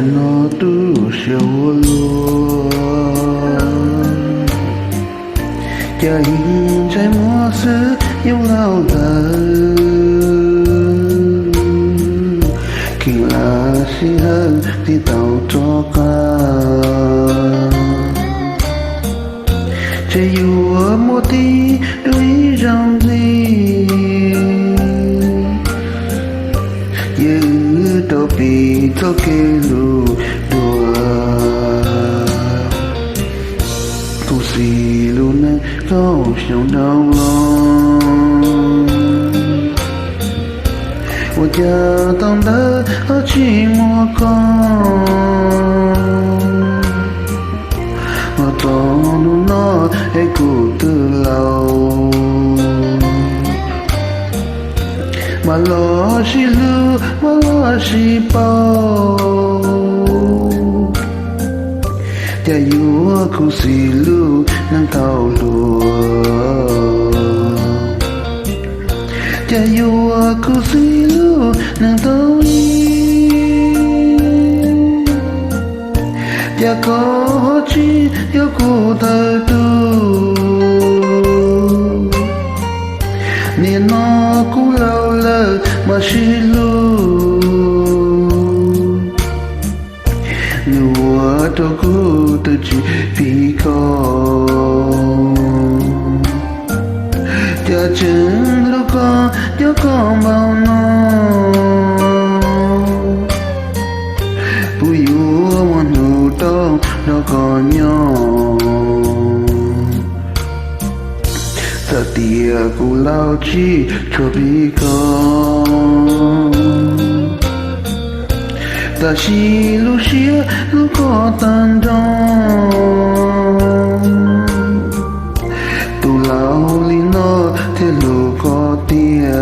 Nim no tu siab ua luaj, cas yeej ntsej muag xwb yus laus lawm. Kheev lam sij hawm tig tau rov qab, ces yuav muaj tig dua ib zaug ntxiv. Ces wb rov pib txoj kev lus dua, kuv xib lub neej kaum xyoo dhau los, ua cas tau ntawd ho tsis muaj qhov, ho txog hnub no es kuv twb laus, mas los sib hlub mas los sib paub, cas yuav khuv xim lub neej thaum hluas, cas yuav khuv xim lub neej thaum ub, cas koj ho tsis yog kuv thawj tug. Nim no kuv laus lawm mas sib hlub, nws ua rau kuv twb tsis phim koj, cas tseem hlub koj nco koj npaum no, puas yuav muaj hnub tau nrog koj nyob, txawm tias kuv laus tsis tshua phim koj, tab sis lub siab hlub koj tag nrho, tus laus li no thiaj hlub koj tiag.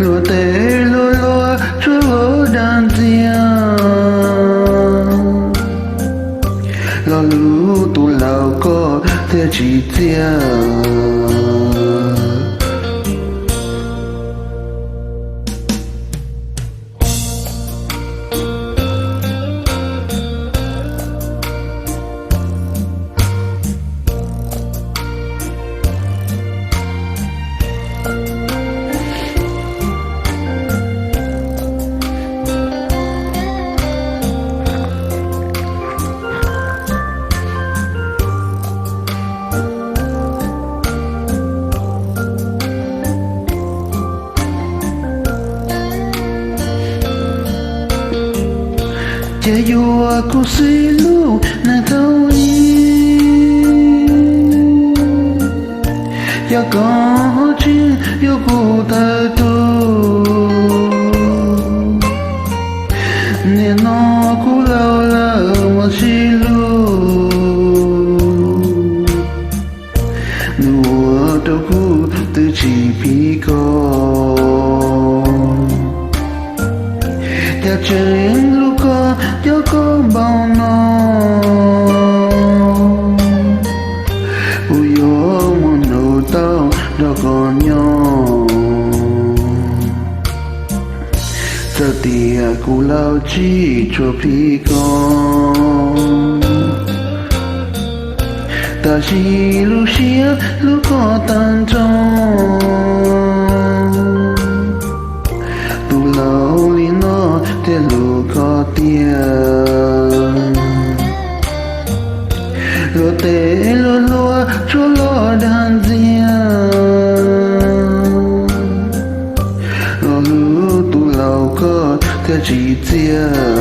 Luag tej luag luag tshuab luag dag ntxiag, lo lus tus laus koj thiaj tsis txiaj. Ces yuav khuv xim lub neej thaum ub, yog koj ho tsis yog kuv thawj tug. Nim no kuv laus lawm mas sib hlub, nws ua rau kuv twb tsis phim koj, cas tseem hlub koj nco koj npaum no, puas yuav muaj hnub tau nrog koj nyob, txawm tias kuv laus tsis tshua phim koj, tab sis lub siab hlub koj tag nrho, tus laus li no thiaj hlub koj tiag. Luag tej luag luag tshuab luag dag ntxiag, lo lus tus laus koj thiaj tsis txiaj.